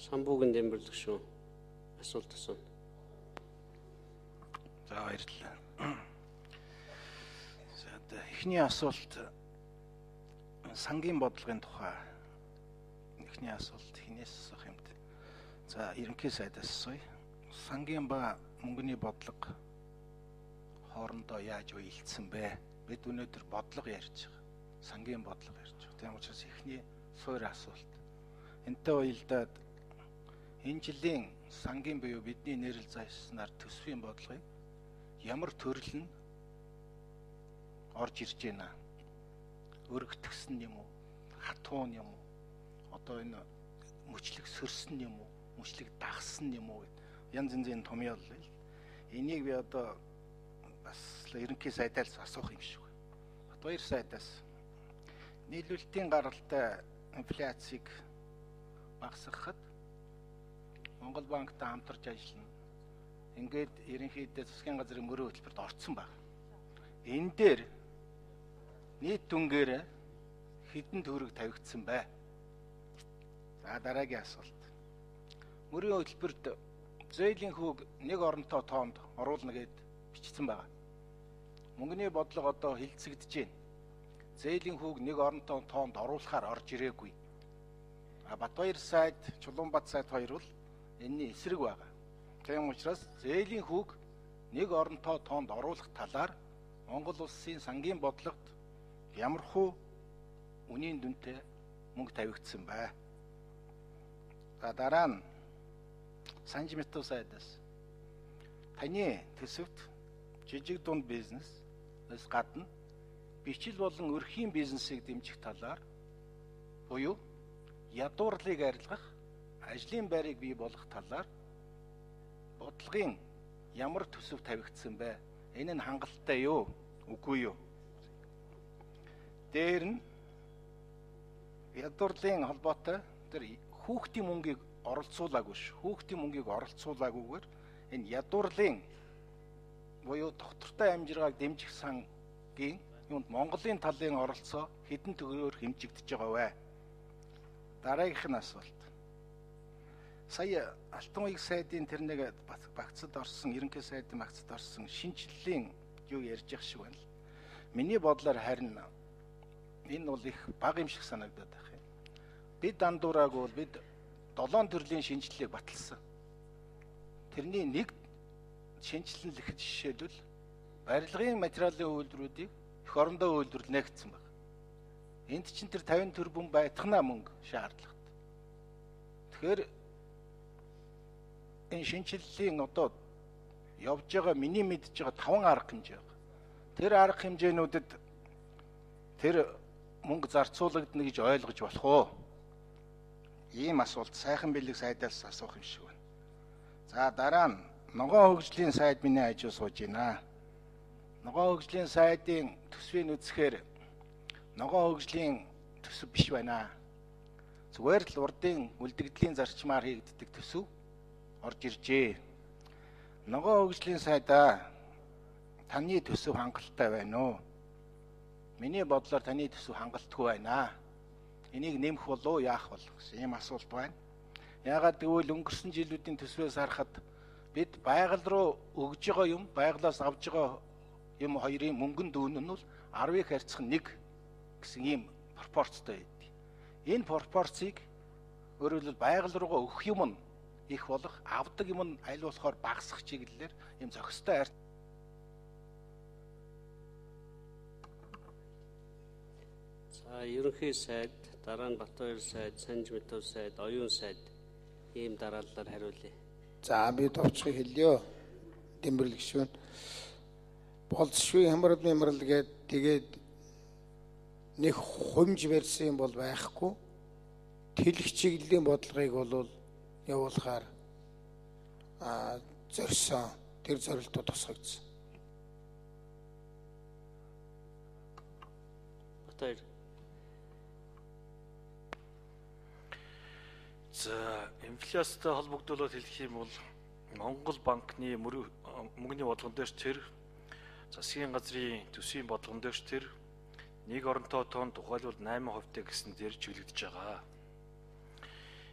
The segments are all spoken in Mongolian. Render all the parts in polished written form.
Самбуугийн Дэмбэрлэг гишүүн асуулт асууна. За, баярлалаа. За, эхний асуулт сангийн бодлогын тухай. Эхний асуулт хинээс асуух юм бэ? За, ерөнхий сайдаас асууя. Сангийн ба мөнгөний бодлого хоорондоо яаж уялдсан бэ? Бид өнөөдөр бодлого ярьж байгаа. Сангийн бодлого ярьж байгаа. Тийм учраас эхний суур асуулт. Энтэй уялдаад энэ жилийн сангийн буюу бидний нэрэл зааснаар төсвийн бодлогыг ямар төрөл нь орж ирж байна? Өргөтгсөн юм уу? Хатуун юм уу? Одоо энэ мөчлөг сөрсөн юм уу? Мөчлөг дагсан юм уу гэд янз янзын томьёол л. Энийг би одоо бас ерөнхий сайдаас асуух юм шиг байна. Батбаяр сайдаас нийлүүлэлтийн гаралтай инфляцийг багасгахад Монгол банктай хамтарч ажиллана. Ингээд ерөнхийдөө засгийн газрын мөрийн хөтөлбөрт орцсон байна. Энэ дээр нийт дүнгээр хэдэн төгрөг тавигдсан бай? За, дараагийн асуулт. Мөрийн хөтөлбөрт зээлийн хүүг нэг оронтой тоонд оруулна гэд бичсэн байгаа. Мөнгөний бодлого одоо хилцэгдэж байна. Зээлийн хүүг нэг оронтой тоонд оруулахаар орж ирээгүй. А Батбаяр сайд, Чулуунбат сайд хоёр бол энэний эсрэг байгаа. Тийм учраас зээлийн хүүг нэг оронтой тоонд оруулах талаар Монгол улсын сангийн бодлогод ямархуу үнийн дүнтэй мөнгө тавигдсан бай? За, дараа нь Санж Миту сайдаас таны төсөвт жижиг дунд бизнесээс гадна бичил болон өрхийн бизнесийг дэмжих талаар буюу ядуурлыг арилгах, ажлын байрыг бий болгох талаар бодлогын ямар төсөв тавигдсан бэ? Энэ нь хангалттай юу? Үгүй юу? Дээр нь ядуурлын холбоотой тэр хүүхдийн мөнгийг оролцуулаагүй ш. Хүүхдийн мөнгийг оролцуулаагүйгээр энэ ядуурлын буюу доктортой амжиргааг дэмжих сангийн юунд Монголын талын оролцоо хэдэн төгрөгөөр хэмжигдэж байгаа вэ? Дараагийнх нь асуулт. Сая Алтан уяг сайдын тэр нэг багцад орсон, ерөнхий сайдын багцад орсон шинжлэлийн юу ярьж явах шиг байна л. Миний бодлоор харин энэ бол их бага юм шиг санагдаад байх юм. Бид андуураагүй бол бид 7 төрлийн шинжлэлийг баталсан. Тэрний нэг шинжлэл нь л жишээлбэл барилгын материалын үйлдвэрүүдийг эх орондоо үйлдвэрлэнэ гэсэн баг. Энд чинь тэр 50 тэрбум байтгана мөнгө шаардлагатай. Тэгэхээр энэ шинжлэлийн одоо явж байгаа миний мэдж байгаа 5 арга хэмжээ байна. Тэр арга хэмжээнүүдэд тэр мөнгө зарцуулагдана гэж ойлгож болох уу? Ийм асуулт сайхан бэлэг сайдаас асуух юм шиг байна. За, дараа нь ногоон хөгжлийн сайд миний хажуу сууж байна. Ногоон хөгжлийн сайдын төсвийг үзэхээр ногоон хөгжлийн төсөв биш байна. Зүгээр л урдын үлдэгдлийн зарчмаар хийгддэг төсөв орж иржээ. Ногоон хөгжлийн сайдаа, таны төсөв хангалттай байна уу? Миний бодлоор таны төсөв хангалтгүй байна. Энийг нэмэх болов уу, яах бол гэсэн ийм асуулт байна. Яагаад гэвэл өнгөрсөн жилүүдийн төсвөөс харахад бид байгаль руу өгж байгаа юм, байгалаас авж байгаа юм хоёрын мөнгөн дүүн нь бол 10-ыг харьцах 1 гэсэн ийм пропорцтой байдаг. Энэ пропорцыг өөрөөр хэлбэл байгаль руугаа өгөх юм нь их болох, авдаг юм нь аль болохоор багасах чиглэлээр ийм зохистой харьц. За, ерөнхий сайд, дараа нь Батбаяр сайд, Санж Митав сайд, Оюун сайд ийм дараалалаар хариулъя. За, би товчхыг хэлье. Дэмбэрлэг гишүүн. Болцшгүй хямрал мямрал гээд тэгээд нэг хумж барьсан юм бол байхгүй. Тэлэх чиглэлийн бодлогыг бол явуулахаар зорьсон. Тэр зорилтод тусгагдсан. Батбаяр. За, инфляцтай холбогдуулаад хэлэх юм бол Монгол банкны мөнгөний бодлогон дээр тэр засгийн газрын төсвийн бодлогон дээр тэр нэг оронтой тоон тухайлбал 8% гэсэн дээр чиглэгдэж байгаа.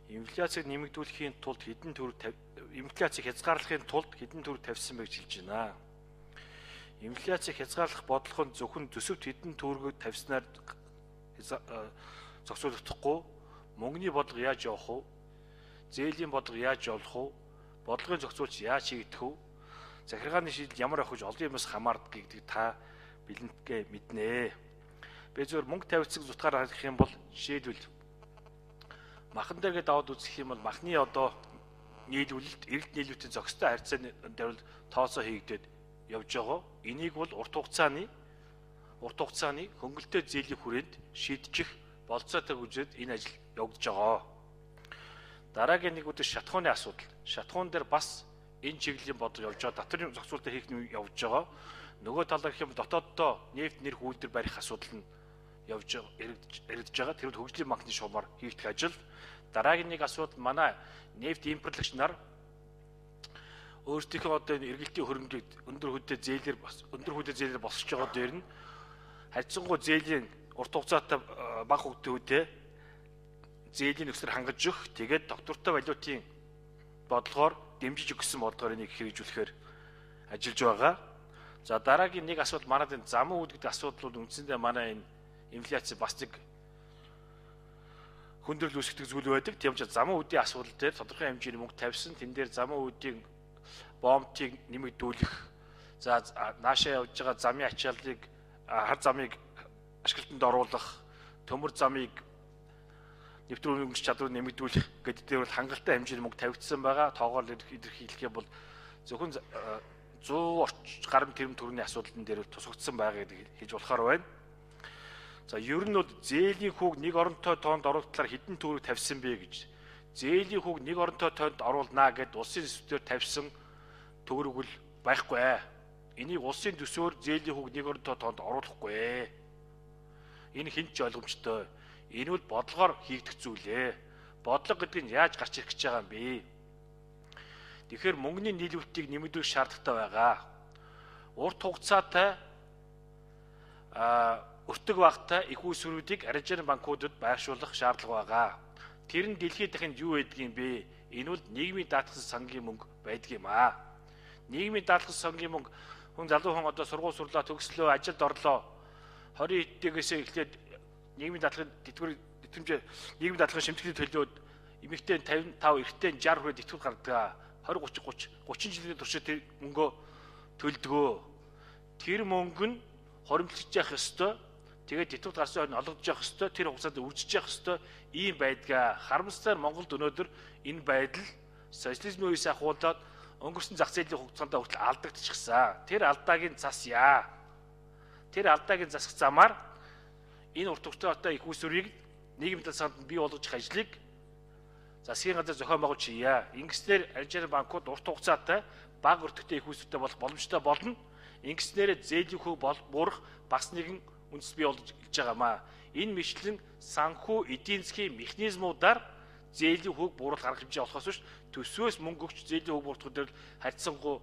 Инфляцийг нэмэгдүүлэхийн тулд хэдэн төгрөг инфляцийг хязгаарлахын тулд хэдэн төгрөг тавьсан бэ гэж хэлж байна. Инфляцийг хязгаарлах бодлого нь зөвхөн төсөвт хэдэн төгрөгөөр тавьснаар зохицуулагдахгүй, мөнгөний бодлого яаж явах вэ? Зээлийн бодлого яаж явуулах вэ? Бодлогын зохицуулж яаж хийгдэх вэ? Захиргааны шийдэл ямар авах гэж олон юмас хамаардаг гэдгийг та бэлэнтгээ мэднэ. Би зөвхөн мөнгө тавьцыг зутгаар харах юм бол жишээлбэл махан дээргээ даваад үзэх юм бол махны одоо нийлүүлэлт, эрэлт нийлүүлэлтийн зохистой харьцааны дээр тооцоо хийгдээд явж байгаа. Энийг бол урт хугацааны хөнгөлөлттэй зээлийн хүрээнд шийдчих болцоотой үзээд энэ ажил явагдаж байгаа. Дараагийн нэг үдэ шатхууны асуудал. Шатхуун дээр бас энэ чиглэлийн бодлого явж байгаа. Татварын зохицуултыг хийх нь явж байгаа. Нөгөө талаар гэх юм дотооддоо нефть нэрх үйлдвэр барих асуудал нь явж яригдж байгаа. Тэр бол хөгжлийн банкны шугамар хийгдэх ажил. Дараагийн нэг асуудал манай нефть импортлогч нар өөрсдийнхөө одоо энэ эргэлтийн хөрөнгийг өндөр хөдөө зээлээр босгож байгаа дээр нь харьцангуй зээлийн урт хугацаатай бага хөгжлийн зээлийн нөхцөл хангаж өгөх, тэгээд доктортой валютын бодлогоор дэмжиж өгөх гэсэн бодлогоор энийг хэрэгжүүлэхээр ажиллаж байгаа. За дараагийн нэг асуудал манай энэ замын үд гэдэг асуудал бол үндсэндээ манай энэ инфляц бас нэг хүндрэл үүсгдэг зүйл байдаг. Тийм учраас замын үдийн асуудал дээр тодорхой хэмжээний мөнгө тавьсан. Тэн дээр замын үдийн бомбтыг нэмэгдүүлэх, за наашаа явж байгаа замын ачааллыг хар замыг ашиглалтанд оруулах, төмөр замыг нэвтрүүлэх чадварыг нэмэгдүүлэх гэдэг дээр бол хангалттай хэмжээний мөнгө тавигдсан байгаа. Тоогоор илэрхийлэх юм бол зөвхөн 100 гаруй тэрбум төгрөгийн асуудлын дээр тусгагдсан байгаа гэдгийг хэлж болохоор байна. За ер нь бол зээлийн хүүг нэг оронтой тоонд оруулах талаар хэдэн төгрөг тавьсан бэ гэж. Зээлийн хүүг нэг оронтой тоонд оруулнаа гэд улсын төсвөөр тавьсан төгрөг л байхгүй. Энийг улсын төсвөөр зээлийн хүүг нэг оронтой тоонд оруулахгүй. Энэ хэн ч ойлгомжтой. Энэ бол бодлогоор хийгдэх зүйлээ. Бодлого гэдэг нь яаж гарч ирэх гэж байгаа юм бэ? Тэгэхээр мөнгөний нийлүүлэлтийг нэмэгдүүлэх шаардлагатай байгаа. Урт хугацаатай өртөг багтай их үүсвэрүүдийг арилжааны банкудад байршуулах шаардлага байгаа. Тэр нь дэлхийд дахинд юу байдгийг бэ? Энэ бол нийгмийн даатгал сангийн мөнгө байдаг юм аа. Нийгмийн даатгал сангийн мөнгө хүн залуу хүн одоо сургууль сурлаа төгслөө, ажилд орлоо. 20 эдтэйгээс эхлээд нийгмийн даатгалын тэтгэмж нийгмийн даатгалын шимтгэлийг төлөөд эмэгтэй 55, эрэгтэй 60 хүрээд тэтгэл гардаг. 20 30 30 30 жилийн туршид тэр мөнгөө төлдгөө. Тэр мөнгө нь хоримтлж явах ёстой. Тэгээд тэтгэл гарсан хойно олгож явах ёстой. Тэр хугацаанд үржиж явах ёстой ийм байдгаа. Харамсалтай Монголд өнөөдөр энэ байдал социализмын үеэс ахуулаад өнгөрсөн зах зээлийн хугацаанд хүртэл алдагдчихсан. Тэр алдаагийн засъя. Тэр алдаагийн засах замаар энэ урт хугацаатай их үүсвэрийг нийгмийн талсанд бий болгох ажлыг засгийн газар зохион байгуулж хийе. Ингэснээр арилжааны банкуд урт хугацаатай бага өртөгтэй их үүсвэртэй болох боломжтой болно. Ингэснээр зээлийн хөв буурах бас нэгэн үндэс бий болж ирж байгаамаа. Энэ мэтлэн санхүү эдийн засгийн механизмуудаар зээлийн хөв бууруулах арга хэмжээ болохоос биш төсвөөс мөнгө өгч зээлийн хөв буурах дээр харьцангуй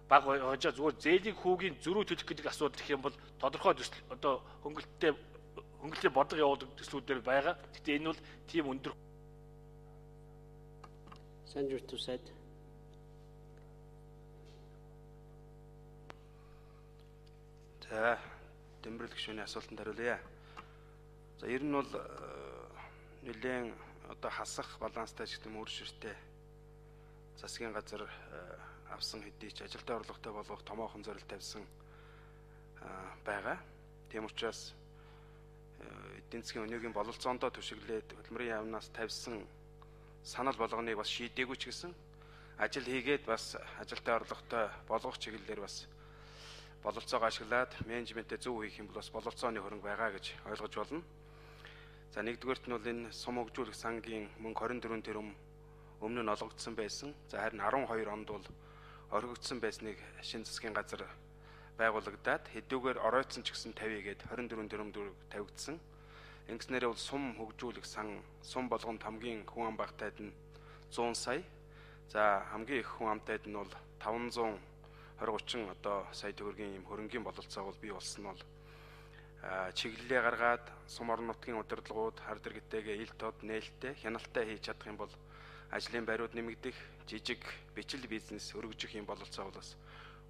бага байж байгаа. Зүгээр зээлийн хүүгийн зөрүү төлөх гэдэг асуудал гэх юм бол тодорхой төсөл одоо хөнгөлтийн бодлого явуулдаг төслүүдээр байгаа. Гэхдээ энэ бол тийм өндөр. Санжиртуу сайд. За, Дэмбэрэл гишүүний асуултанд хариулъя. За, ер нь бол нэлээд одоо хасах баланстай ч гэдэг юм үр ширтээ засгийн газар авсан хэдий ч ажилтны орлоготой болгох томоохон зорилт тавьсан байгаа. Тийм учраас эдийн засгийн өнөөгийн бололцоондоо түшиглээд хөдөлмөрийн яамнаас тавьсан санал болгоныг бас шийдээгүй ч гэсэн ажил хийгээд бас ажилтны орлоготой болгох чиглэлээр бас бололцоогоо ашиглаад менежментээ зөв хийх юм бол бас бололцооны хөрөнгө байгаа гэж ойлгож болно. За, нэгдүгээрт нь бол энэ сум хөгжүүлэх сангийн мөнгө 24 тэрбум өмнө нь олгогдсон байсан. За, харин 12 онд бол орхигдсон байсныг шинэ засгийн газар байгуулагдаад хэдүүгээр оройтсон ч гэсэн 50 гээд 24 тэрбум төгрөг тавигдсан. Ингэснээрээ бол сум хөгжүүлэх сан сум болгонд хамгийн хүн ам багтайд нь 100 сая. За, хамгийн их хүн амтайд нь бол 520 30 одоо сая төгрөгийн юм хөрөнгийн бололцоог бол бий болсон нь бол чиглэлээ гаргаад сум орон нутгийн удирдлагууд хар дэргэдтэйгээ ил тод нээлттэй хяналттай хийж чадах юм бол ажлын байрууд нэмэгдэх, жижиг бичил бизнес өргөжих юм бололцоо бол бас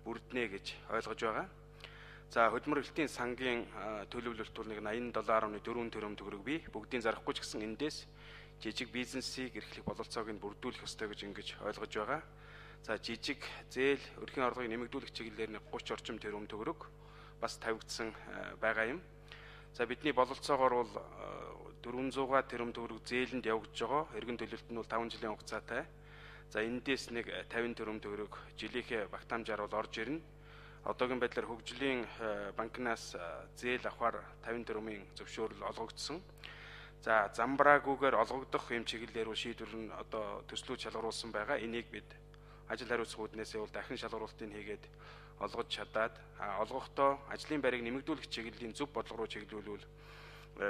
бүрднэ гэж ойлгож байгаа. За хөдөлмөрлөлтийн сангийн төлөвлөлт бол нэг 87.4 тэрбум төгрөг бий. Бүгдийн зарахгүй ч гэсэн эндээс жижиг бизнесийг эрхлэх бололцоог нь бүрдүүлэх ёстой гэж ингэж ойлгож байгаа. За жижиг зээл өрхийн орлогыг нэмэгдүүлэх чиглэлээр нэг 30 орчим тэрбум төгрөг бас тавигдсан байгаа юм. За бидний бололцоогоор бол 400 тэрбум төгрөг зээлэнд явагдаж байгаа. Эргэн төлөлт нь бол 5 жилийн хугацаатай. За эндээс нэг 50 тэрбум төгрөг жилийнхээ багтаамжаар бол орж ирнэ. Одоогийн байдлаар хөгжлийн банкнаас зээл авахар 50 тэрбумын зөвшөөрөл олгогдсон. За замбраагүйгээр олгогдох юм чиглэлээр шийдвэр нь одоо төслүүд шалгаруулсан байгаа. Энийг бид ажил хариуцах үүднээсээ бол дахин шалгаруултыг хийгээд олгож чадаад олгохдоо ажлын байрыг нэмэгдүүлэх чиглэлийн зөв бодлого руу чиглүүлвэл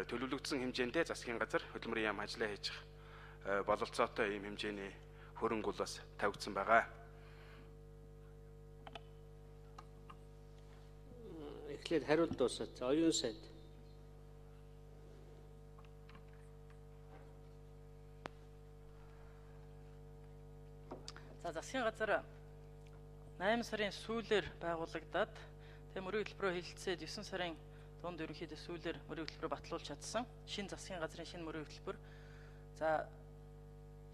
төлөвлөгдсөн хэмжээндээ засгийн газар хөдөлмөрийн яам ажиллаа хийж бололцоотой ийм хэмжээний хөрөнгө бол бас тавигдсан байгаа. Эхлээд хариулт дуусаад. Оюун сайд. За засгийн газар 8 сарын сүүлээр байгуулагдаад тэгээ мөрийн хөтөлбөрөөр хэлэлцээд 9 сарын дунд ерөнхийдөө сүүлээр мөрийн хөтөлбөрөөр батлуулж чадсан. Шинэ засгийн газрын шинэ мөрийн хөтөлбөр. За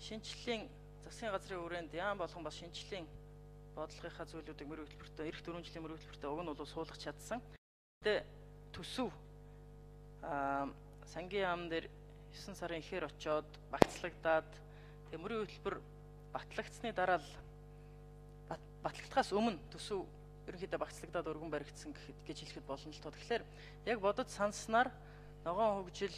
шинжлэлийн засгийн газрын хүрээнд яам болгон бас шинжлэлийн бодлогынхаа зүйлүүдийг мөрийн хөтөлбөртөө эх 4 жилийн мөрийн хөтөлбөртөө уг нь бол суулгах чадсан. Тэгээ төсөв сангийн яам дээр 9 сарын ихээр очоод багцлагдаад тэгээ мөрийн хөтөлбөр батлагдсны дараа л батлагдахаас өмнө төсөв ерөнхийдөө багцлагдаад өргөн баригдсан гэж хэлэхэд болно л тоо. Тэгэхээр яг бодод санснаар ногоон хөгжил,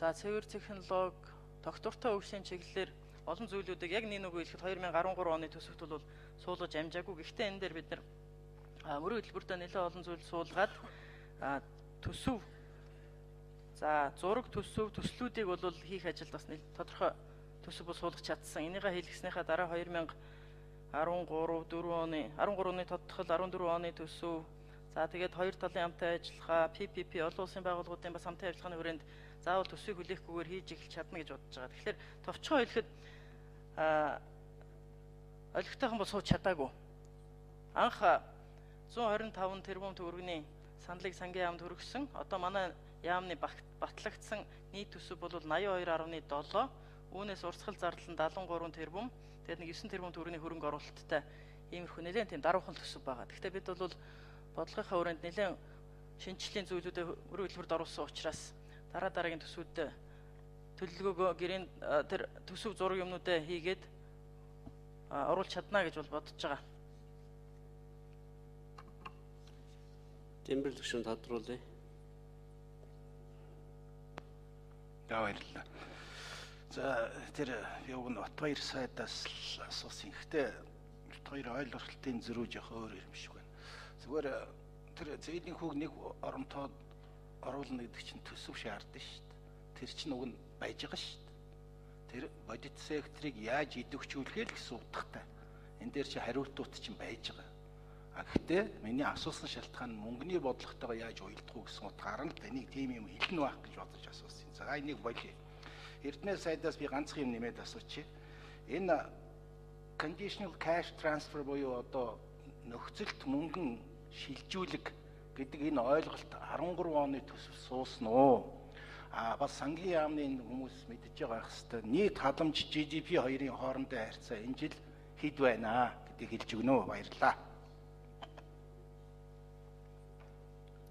за цэвэр технологи, тогтвортой хөгжлийн чиглэлээр олон зүйлүүдийг яг нэг нөгөө хэлэхэд 2013 оны төсөвт бол суулгаж амжаагүй. Гэхдээ энэ дээр бид нар мөрийн хөтөлбөртөө нэлээд олон зүйл суулгаад төсөв, за зураг төсөв, төслүүдийг бол хийх ажилд бас тодорхой төсөв бол суулгах чадсан. Энийгээ хийлгэснийхаа дараа 2013 4 оны 13 оны тодтол 14 оны төсөв, за тэгээд хоёр талын хамтын ажиллагаа, PPP олон улсын байгууллагуудын бас хамтын ажиллагааны хүрээнд заавал төсвийг хүлээхгүйгээр хийж эхэлж чадна гэж бодож байгаа. Тэгэхээр товчхон хэлэхэд олигтойхон бол сууж чадаагүй. Анх 125 тэрбум төгрөгийн саналыг сангийн яамд хүргэсэн. Одоо манай яамны батлагдсан нийт төсөв бол 82.7. Үүнээс урсгал зардал нь 73 тэрбум. Тэгээд нэг 9 тэрбум төгрөгийн хөрөнгө оруулалттай иймэрхүү нэлээд тийм даруухан төсөв байгаа. Гэхдээ бид бол бодлогынхаа хүрээнд нэлээд шинжлэлийн зүйлүүдэд өрөө хөтөлбөрт оруулсан учраас дараа дараагийн төсвүүд төлөвлөгөөгөө гэрийн тэр төсөв зураг юмнуудаа хийгээд оруулж чадна гэж бол бодож байгаа. Тэмдэглэл гишүүн тодруулъя. За баярлалаа. За тэр юуг нь Батбаяр сайдаас асуусан. Гэхдээ бит хоёр ойлголтын зөрүү жоох өөр юм шиг байна. Зүгээр тэр зээлийн хүүг нэг оронтоод оруулна гэдэг чинь төсөв шаардсан шүү дээ. Тэр чинь уг нь байж байгаа шүү дээ. Тэр бодит секторыг яаж идэвхжүүлэхээ л гэсэн утгатай. Энэ дээр чи хариултууд чинь байж байгаа. А гэхдээ миний асуусан шалтгаан нь мөнгөний бодлоготойгоо яаж уялдах уу гэсэн утгаар нь таныг тийм юм хэлнэ байх гэж бодож асуусан. За энийг болъё. Эрдэнэ сайдаас би ганцхан юм нэмээд асуучих. Энэ conditional cash transfer буюу одоо нөхцөлт мөнгөн шилжүүлэг гэдэг энэ ойлголт 13 оны төсөв суусан уу? А бас сангийн яамны хүмүүс мэдж байгаа байх хэвээр нийт халамж GDP хоёрын хоорондын харьцаа энэ жил хэд байна гэдгийг хэлж өгнө үү? Баярлалаа.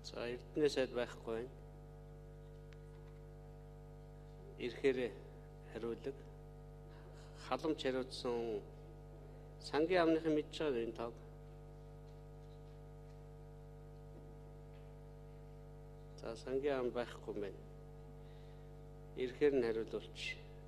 За Эрдэнэ сайд байхгүй байна. Ирэхээр хариулаг. Халамж хариуцсан сангийн яамныхан мэдж байгаа энэ тоог. За сангийн яам байхгүй юм байна. Ирэхээр нь хариулуулчих.